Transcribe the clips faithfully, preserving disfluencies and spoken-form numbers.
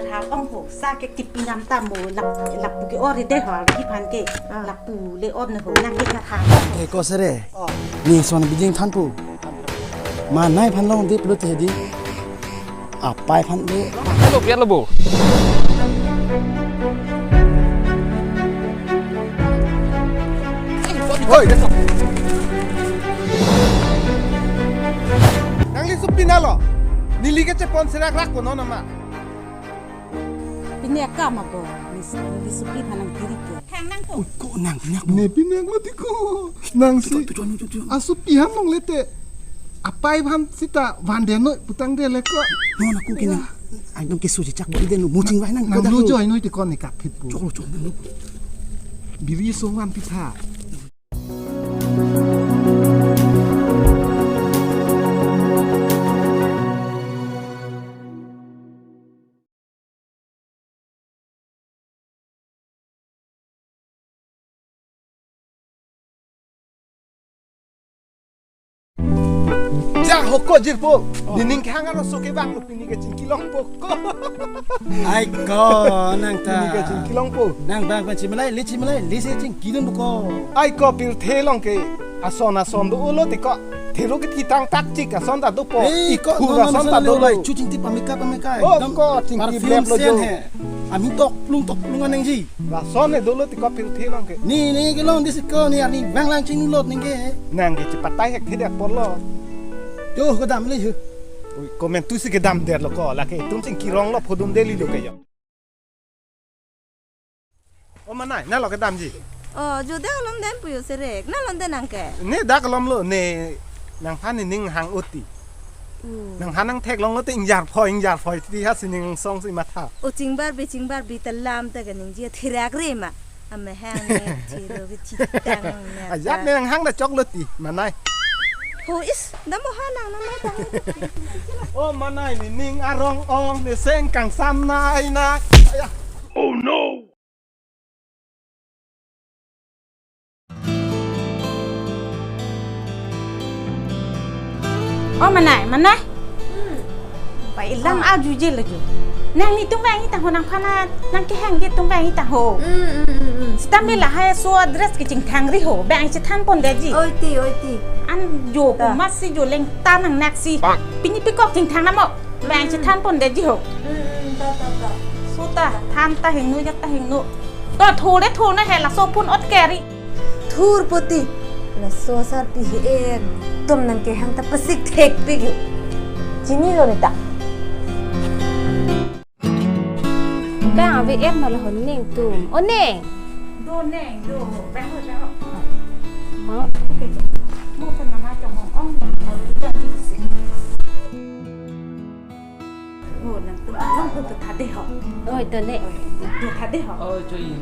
Ha ong ho, sa ke kipinam ta mo, lap, lapu ke-or-i det ho, aphan ke, ah, lapu le-on ho, nang ke tha tha. Ke ko sere. Oh. Ni son bijing thanpo. Manai aphan longdiplo te di. Apai aphan le. Hello, biar lebo. Hoi. Nangli supi nalo. Neli kechepon serak rak kono nama. Pine akam ako, ni, ni supi aphan nang kiri ke. Hang nang ko. Ui, ko nang, nang ko. Ne pine ako ti ko. Nang si. Tutu, tutu, tutu, tutu. Asupi aphan longle te. Apai aphan sita vandenoi putangde le ko. No, na ko kina. Ai dong ke suji chak bo ide no muching vai nang. Nang ko lo dak joi noi ti ko ne kapit po. Chok lo, chok lo. Biri song van pitha. Ja hoko jirpo, oh, nining kehang aro so kevang lo pini kechingki longpo ko. Ai ko, nang ta. Pini kechingki longpo. Nang bang pen chimalai, le chimalai, le se chingki dun ko. Ai ko pirthe along ke ason ason do ulo te ko. Thero kethi tangtak chik ason ta dopo. Ei, ko, ikhur no, no, ason no, ta no, dolo. Chu chingti pameka, pameka, oh, ekdom ko chingti perfume blep lo sen jo. He. Ami tokplung, tokplung anengji. Lason ne dolo ti ko pirthe along ke. Ni, ni kelong disi ko ni arni vanglang chinglot ningke. Nang ke chepatai hek thedet apotlo. Jo kedam le jo. Ui, komentu si kedamdetlo ko, lake itum chingki rong lo phodum deli lo ke jo. O manai, nalo kedamji. O, jo dak alom dem pu jo serek. Nalo dem nang ke. Ne dak alom lo, ne nangphan nening hang oti. Hmm. Nangphan nangtheklong lo te ingjar phoi, ingjar phoi. Ti ha sining song si matha. O chingbar bi, chingbar bi ta lam ta kaningje thirak re ma. Amahang ne, chiro ke chitang ne. Ajat ne nanghang da choklo ti, manai. Ho is, damo ha nang namai ta. O manai nening arong ong, ne seng kangsam nai na. Aya. Oh no! O manai, manai. Hmm. Ba ilam, ah, arjuje lo jo. Nangli tum vang-i tang ho, nangphan nang kehang ke tum vang-i tang ho. Hmm, hmm, hmm, hmm. Sitame lahai aso adress ke chingthang ri ho, bang chethan pondetji. Oi ti, oi ti. An jo ko ta. Masi jo leng ta nangnaksi. Bang. Pini pikok chingthang namo. Bang chethan pondetji ho. Hmm, hmm, ta, ta, ta. So ta, than ta hingno, jak ta hingno. To thore thorna he laso phun ot keri. Thur poti. Laso asarpi he ekdom nang kehang ta pasik thekpik jo. Chinilo ne ta. Bang ave em mala hon neng tum. O neng. Do neng, do. Bang ho, bang ho. Mau. Mo kan nama chong ong, ong, ong, ong. Ho, nang tum along ho to thade ho. Oi, to ne. Oi, to thade ho. Oi, choi.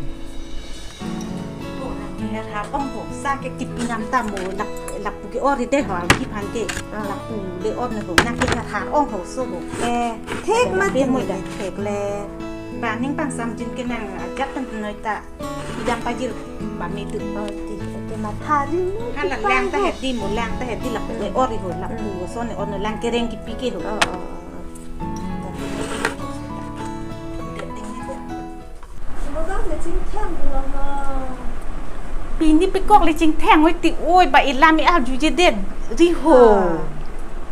Ho, nang ke har ong ho. Sa ke kipinam ta mo lap, lapu ke-or-i det ho, aphan ke. Ah. Lapu le-on ho. Nang ke har ong ho, so ho. Eh, thek ma ti mo da thek le. Ba ning pangsamjin ke nang ajat tan noi ta. Idam pajir ba me tu. Oh, ti, ti matha ri mo. Hala ti lang ta pa hedi mo, lang ta hedi lapu le-or-i ho, lapu. Hmm. Ason ne-on lang kereng kipi ke ho. Oh, oh, oh. Mo dam ne chingthang lo ha. Pini pikok le chingthang oi ti oi ba ilam i arjuje det ri ho. Ah.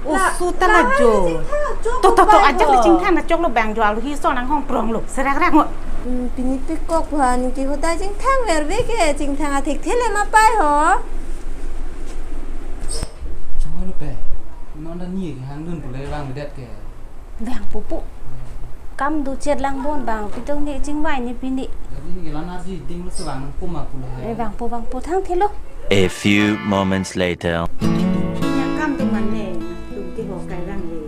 O la, su ta la la jo. Hai chingthang chok to, to, to, lo ajak le ho. Chingthang na choklo bang jo alu hi so nang hong prong lo. Serak rak ngo. Hmm, pini pikok ba ningke hodai chingthang verve ke chingthang athik thele ma pai ho. Chong lo pe. Non da ni hang dun pule vangdet ke. Vangpo po. Kam duchet lang bon bang pitong ne chingvai ne pini. Jadi ngelan aji ding lo sevang nang puma pule. Eh, vangpo, vangpo thang thelo. A few moments later. Nya kam tu mane, tu ti ho kai vang le.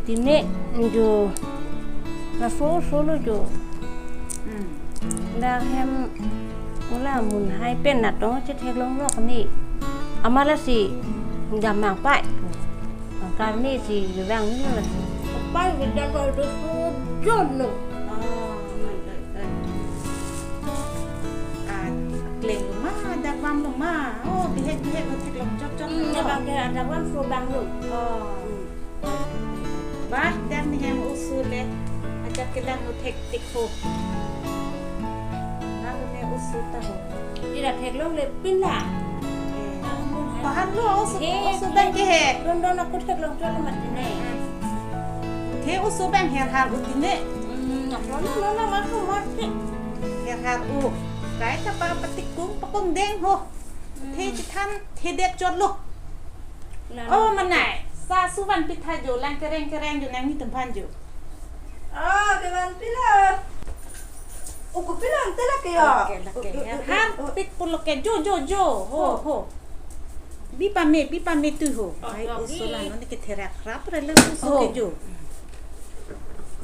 Ti me, jo. Laso so lo jo. Hmm. Dak hem ula mun hai pen natong chetheklong lok ni. Amat lasi gamang pai. Karne si vang ni lasi. Pai benda ko do sujon lo. Oh, my God. Ah, kleng lo ma, dak vang lo ma. Oh, bihek bihek lo theklong chok chok. Hmm, lo. Dak vang ke dak vang so vang lo. Oh. Hmm. Bah, dak ni hem usul le. Ajak Kelang lo thektik ho. Nang ne oso ta ho. Ira theklongle pin la. Pahan lo oso, he, oso abang ke he. Don don aku theklong tuan mati ne. The oso abang herhar uti ne. Hmm, no no no no, mati mati. Herhar u. Kai ta pa patikung pakung deng ho. The chethan thedet chot lo. Oh, manai. Sa suvan pitha jo, lang kereng kereng jo, nangni tumphan jo. Ah, kevan pilo. Uku pilo ante lake ya. Lake, lake. Harpik pulo ke jo, jo, jo. Ho, ho. Bi pame, bi pame tu ho. Ai, oso la, non ke therak rap re le oso ke jo.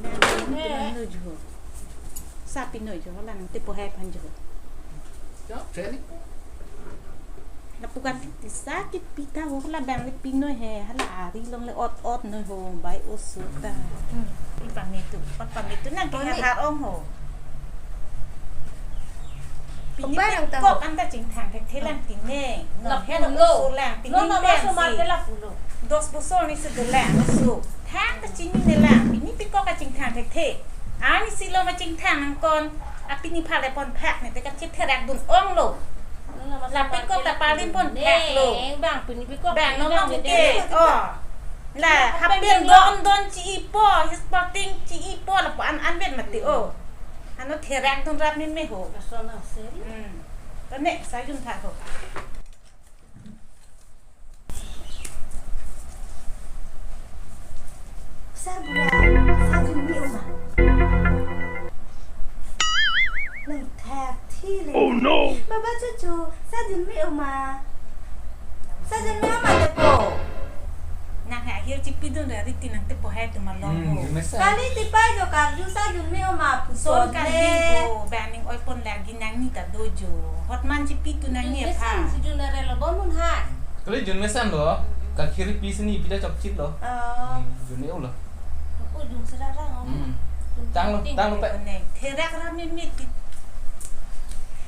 Nangni tumphan jo ho. Sa pino jo, la nang tepo hai phan jo. Lapu kan tisa kepitha ho, hala abang le pino he, hala ari along le ot ot noi ho, bai oso ta. Hmm. Pi pame tu, ot pame tu nang ke har ong ho. Pini pekok anta chingthang thekthe lang tine. No, lapu he lo. Oso lang, pini no, no, pensi. Maso mate lapu lo. Dos bosor ni si dolang, oso. Thang ta chinine lang, pini pekok kachingthang thekthe. Ani si lo ma chingthang nangkon. Apini phale pon phak ne te kachitherak dun ong lo. La pekok ta palim pon phak lo. Bang pini pekok. Bang no bang ke. Oh. La hapen don don chi-i po, his pating chi-i po, lapu an an vet mati o. Ano therak dun rap meme ho. Asona seri. Hmm. Tane sa jun tha ho. Sarbura, sa jun me oma. Nang thekthi le. Oh no! Baba chuchu, sa jun me oma. Sa jun me oma tepo. Nang ha hir chipi dun ra riti nang tepo hai tu malong. Hmm, ho. Jun mesen. Kali tipa jo karju sa jun me oma puson kali le. Ho, bang ning oi pon lagi nangni ta dojo. Hotman chipi tu nangni. Jun mesen aphan. Si jun re lo bom un hai. Kali jun mesen lo, kalkhiri pi sini pida chokchit lo. Oh. Hmm, jun e ulo. Oh, jun serarang, oh. Hmm. Tang lo, tang lo pe. Therak rap meme ti.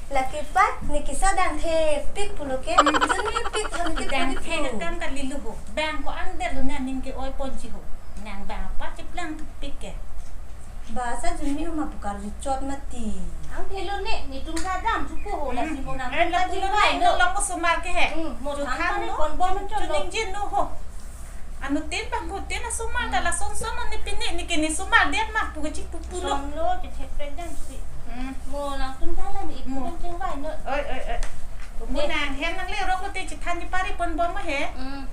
Lake pat, ne kisa dang thepik pulo ke. Jun mepik, jun mepik dang pik the pulo. Dang kam kali lo ho. Bang ko ang der lo na ning ke oi pon chi ho. Nang bang apa chiplang tu pik ke. Ba sa jun me oma pu karju chot mati. Ang thelo ne, netum kadam chuko ho la. Hmm. Si mo nang. Eh, la kadam pulo nai, no. No long ko somar ke he. Hmm, mo chu thang thang kare no. Pon bom chot lo. Chuning jin no ho. Ano tin bang ko tin asomar ta la son son ne pine ne ke ne somar det ma pu ke chik pu pulo. Son lo, chethek pregnant si. Hmm. Mo nangtum ta la ne ipu. Mo. Kan chengvai no. Oi, oi, oi. Mo ne. Nang hem nang le ro ko te chithan ni pari pon bom he. Hmm.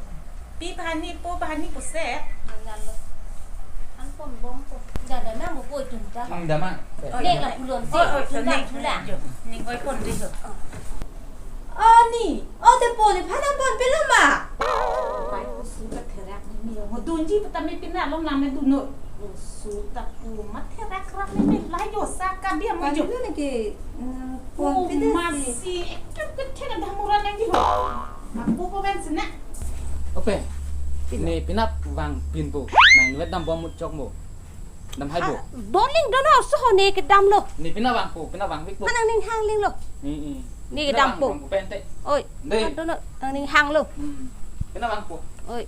Pi bahani po bahani po se. Nang lo. An pon bom po. Dada nang mo po itum ta. Mang dama. Ne la pulon se. Oi, oi, oi, tulang, ne, tulang. Jo. Ning oi pon ri ho. Oh, ni. Oh, tepo nephan nang pon pilo ma. Pai oso ta therak ni mi. Mo dunji pata mi pina long lang ne duno. Oso ta pu ma therak rap ni mi. Layo sa ka dia mo jo. Kan ne ke, mm, pon pina si. Masi, ekdom ke thena damuran nang di ho. Apo ko ben sena. Ope. Pina. Ne pina vang pin po. Nang vet dam bom mut chok mo. Dam hai bo. Ah, bom ling dono soho ne kedam lo. Ne pina vang po, pina vang vik po. Manang ning hang ling lo. Ne, ne. Ne kedam po. Pina vang po, pente. Oi. De. Dono, nang ning hang lo. Hmm. Pina vang po. Oi.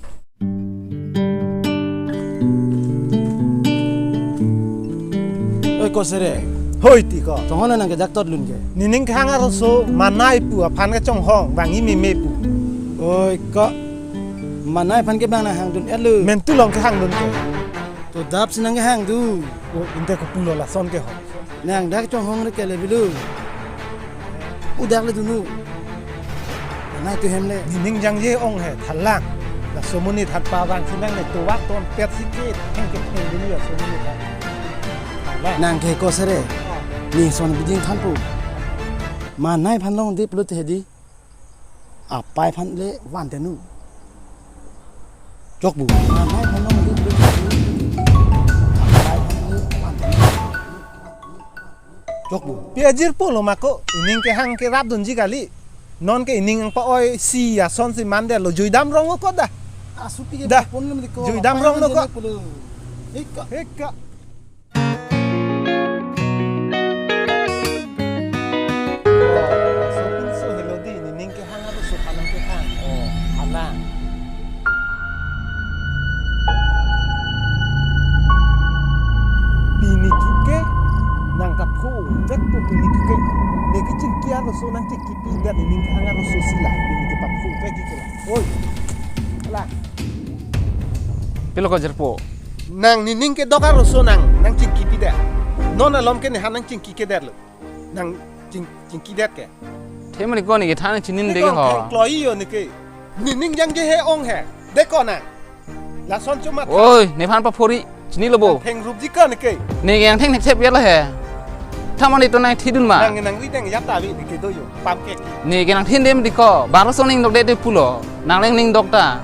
Oi, ko sere. Hoi ti ko. Chonghon nang ke jaktot lun ke. Nening kehang arloso manai pu aphan ke chonghong, vangji meme pu. Oi, ko. Manai aphan ke bang nang hang dun et lo. Men tu long kehang dun ke. To dap si nang kehang dun. O, inte ko pulo lason ke ho. Nang dak chonghong re ke le bilu. Udak le dunu. Nai tu hem le. Nening jangje ong he, thalang. Laso monit hat pa vang si nang ne to vak ton pet si ke, theng ke theng dunu laso monit hat. Thalang. Nang ke ko sere. Ne son bijing than pu. Manai aphan longdip lo te di. Apai aphan le van te nu. Chok bu. Manai aphan longdip lo. Apai aphan le van te nu. Chok bu. Pi ajir pulo ma ko, ining kehang ke rap dunji kali. Non ke ining ang pa-oi si ason si man det lo, juidam rong ko da. Asu pi ke da. Pon lo di ko. Juidam rong lo ko. Heka. Heka. Sopinso helo di, nening kehang ado sopanang kehang. Oh, hala. Pini ki Ko pini ke, neke chingki arloso nangchingkipi, dan nening kehang arloso si la, neke paphu pe ki ke la. Oi. Ala. Pilo ko jirpo. Nang nening kedok arloso nang, nangchingkipi det. Non alom ke nephan nangchingki ke detlo. Nang ching, chingki det ke. Thema ni ko neke than chinine de ke ho. Theng kloi yo neke. Nening jangje he-ong he. De ko nang. Lason chuma. Oi, nephan paphori. Chinilo bo. Thengrup ji ko neke. Neke nangtheng thekthep ya la he. Thamani to nangthidun ma. Nang nangri deng ya ta vi neke do yo. Pam ke. Neke nangthin dem di ko. Baro so ning dokde de pulo. Nang leng ning dok ta.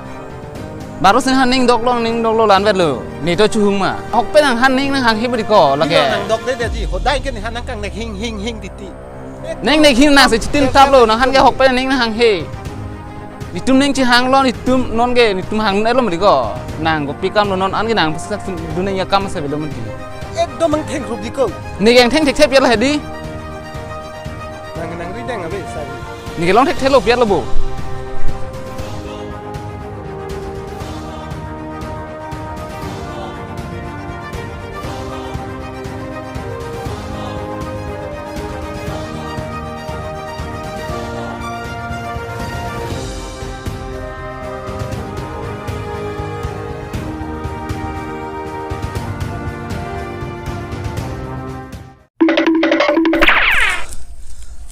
Baro si nephan ning doklo, ning doklo la-an vetlo. Ne to chuhung ma. Ahokpet nangphan ning nanghanghe beri ko lake. Nang dokde de ji. Hodai ke nephan nangkangnek hing hing hing titi. Nangnek hing nang si chitin taplo, nangphan ke ahokpet ning nanghanghe. Netum ning chihanglo, netum non ke, netum hang-etlo mati ko. Nang kopi kamlo, non an ke nang pesak dun ning ya kam si avelo mati. Ekdom nangthengrup di ko. Neke nangtheng thekthep ya la he di. Nang nangri deng ave sari. Neke long thekthelo piat lo bo.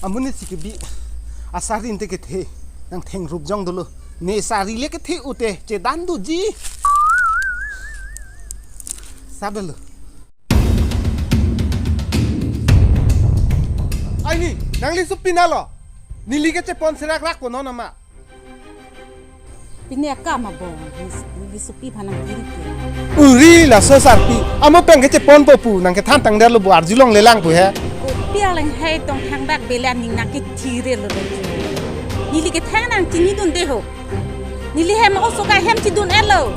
Amonit si kebi asari ante kethe, nangthengrup jong dolo. Ne sari le kethe ute chedan doji. Sabelo. Aini, nangli supi nalo. Neli ke chepon serak rak kono nama. Pini akam abong, neli supi aphan nangkiri ke. Uri laso sarpi, amo pen ke cheponpo pu, nangkethan tangdetlo bo arjulongle lang pu he. Kopi alenghei tong thangdak bele aning nangkithirelo. Neli kethang nangchinidunde ho. Neli hem oso ke hem chidun-etlo.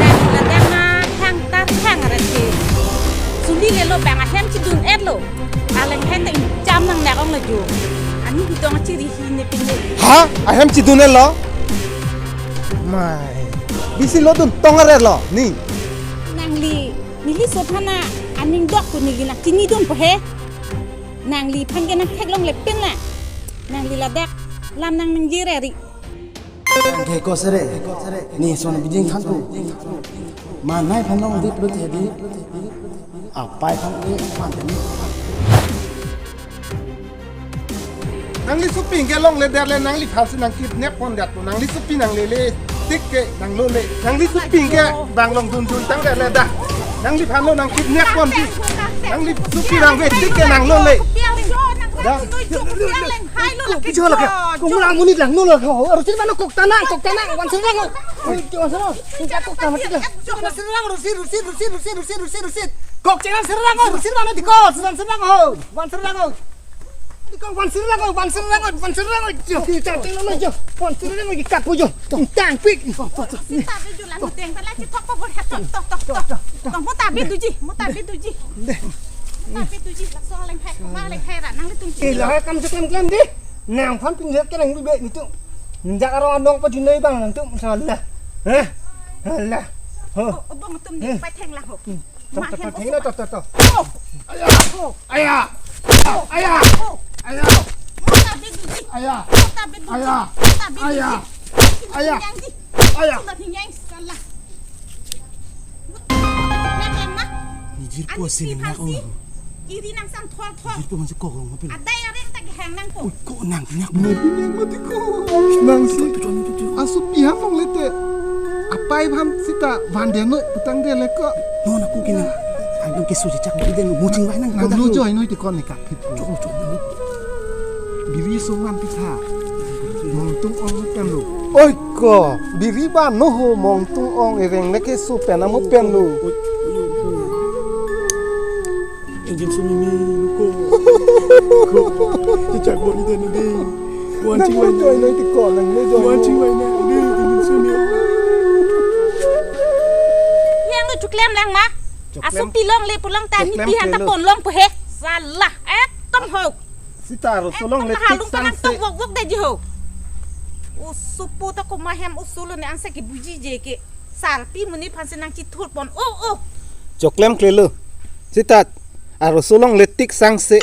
Nang ladak ma thang tar thang reke. Suli lelo bang ahem chidun-etlo. Alenghei ta incham nangnek onglo jo. Ani bidong chiri hi ne pine. Ha? Ahem chidun-etlo? Mai. Bisi lo dun tong are lo ni. Nangli, neli so aphan aning dok pu neli nangchinidunpo he. Nangliphan ke nangtheklongle pin la. Nangli ladak lam nang nangjireri. Nang ke ko sere, ne son bijing thanku. Manai phan long dip lut hedi. Apai phan le phan teni. Nangli supi ke longle derle nangliphan si nangkidnap pondetpo. Nangli supi nanglele tik ke nanglole. Nangli supi ke bang long dunjui tangdetlo da. Nangliphan lo nangkidnap pon di. Nangli supi nangve tik ke nanglole. Da. Kopi jo lake. Kung lang monit lang nolo ho. Arusi mano kok tanang, kok tanang. Wan serang. Oi, wan serang. Kok tanang. Wan serang, rusi, rusi, rusi. Kok tanang serang, rusi mano di kok. Serang, serang ho. Wan serang ho. Di kok wan serang ho, wan serang ho, wan serang ho. Jo, jo, jo, jo. Wan serang ho, di kapu jo. Tang pik. Sita be ju lang teng, pala ci tok po bor tok, tok, tok, tok. Tong mo tabi duji, mo tabi duji. Mo tabi duji, laso alenghei, ma alenghei ra, nanglitum ci. Eh, lahai kam seklem klem di. Nangphan pinjak ke nang dube nitu. Ninjak aro anong pa junai bang nangtum salah. Hah? Salah. Ho. Oh, obong tum di, eh, patheng lah ho. Hmm. Tok, tok, tok, tok, tok, tok. Oh. Aya. Oh. Aya. Oh. Aya. Oh. Aya. Mo tabi duji. Aya. Mo tabi duji. Aya. Mo tabi duji. Aya. Aya. Hingyang di. Aya. Sudah hingyang salah. Nang yang mah. Ni jirpo asin nang si. Iri nang sang thol thol. Jirpo masih kok long apa? Ada yang ring tak hang nang ko. Ui, kok nang nyak mo. Nang nyak mati ko. Nang si. Tujuan itu tuh. Asupi aphan longle te. Apai aphan sita van dia no utang dia leko. No, aku kena. Ayo ke suci cak dia no mucing lah nang. Nang lu joi no itu kon ni kaki. Cok, cok. Biri sungan pitha. Mongtung ong pen lo. Oi ko, biri ba no ho mongtung ong ireng leke su pen amu pen lo. Engine sumimi ko. Ko. Cicak bori dan ide. Nang mo joi no iti ko, nang mo joi no. Wanci wai na ide, engine sumi. Yang lo cuklem lang ma. Cuklem. Asupi longle pulang tani. Cuklem pihan ta pelo. Pon long pu he. Salah. Eh, tom ho. Sita aro solong le tik sang se. Wok wok de ji ho. Usupo ta komat hem usulo ne anse ke buji je ke. Sarpi muni aphan si nang chithur pon. Oh, oh. Choklem klelo. Sita aro solong le tik sang se.